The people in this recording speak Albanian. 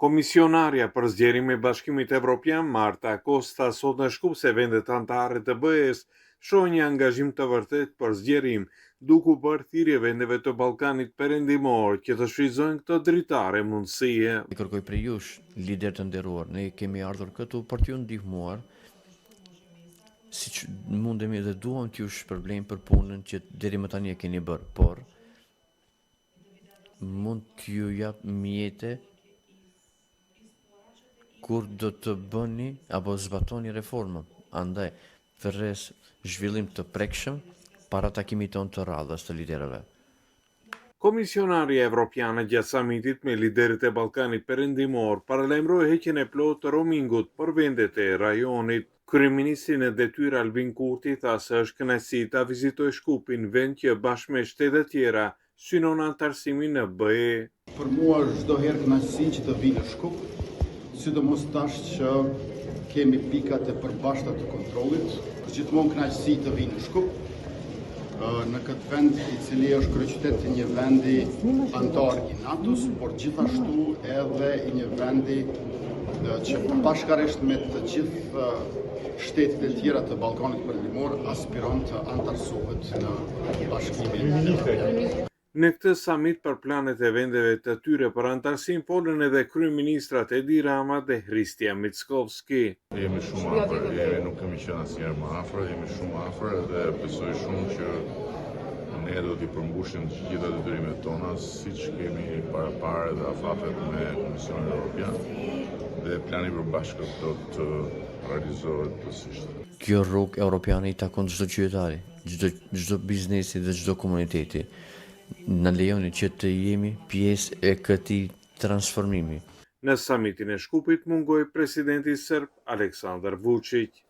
Komisionarja për zgjerim e Bashkimit Evropian, Marta Kos, tha sot në Shkup se vendet anëtare të BE-së shohin një angazhim të vërtetë për zgjerim, duke u bërë thirrje vendeve të Ballkanit Perëndimor që të shfrytëzojnë këtë dritare mundësie. Kërkoj prej jush, liderë të nderuar, ne kemi ardhur këtu për t'ju ndihmuar siç mundemi dhe duam t'ju shpërblejmë për punën që deri më tani e keni bërë, por mund t'ju jap mjete kur do të bëni apo zbatoni reformën. Andaj, pres zhvillim të prekshëm para takimit tonë të radhës të liderëve. Komisionarja evropiane gjatë samitit me liderët e Ballkanit Perëndimor paralajmëroi heqjen e plotë të roamingut për vendet e rajonit. Kryeministri në detyrë Albin Kurti tha se është kënaqësi ta vizitojë Shkupin, vend që bashkë me shtetet tjera synon anëtarësimin në BE. Për mua është çdo herë kënaqësi që të vij në Shkup, sidomos tash që kemi pikat e përbashkëta të kontrollit. Është gjithmonë kënaqësi të vij në Shkup, në këtë vend i cili është kryeqytet i një vendi anëtar i NATO-s, por gjithashtu edhe i një vendi që bashkarisht me të gjithë shtetet e tjera të Ballkanit Perëndimor aspiron të anëtarësohet në Bashkimin Evropian. Në këtë samit për planet e vendeve të tyre për anëtarësim folën edhe kryeministrat Edi Rama dhe Hristijan Mickoski. Jemi shumë afër, jemi nuk kemi qenë asnjëherë më afër, jemi shumë afër dhe besoj shumë që ne do t'i përmbushim të gjitha detyrimet tona siç kemi paraparë edhe afatet me Komisionin Evropian dhe plani i përbashkët do të realizohet plotësisht. Kjo rrugë europiane i takon çdo qytetari, çdo çdo biznesi dhe çdo komuniteti. Na lejoni që të jemi pjesë e këtij transformimi. Në samitin e Shkupit mungoi presidenti serb Aleksandar Vuçiq.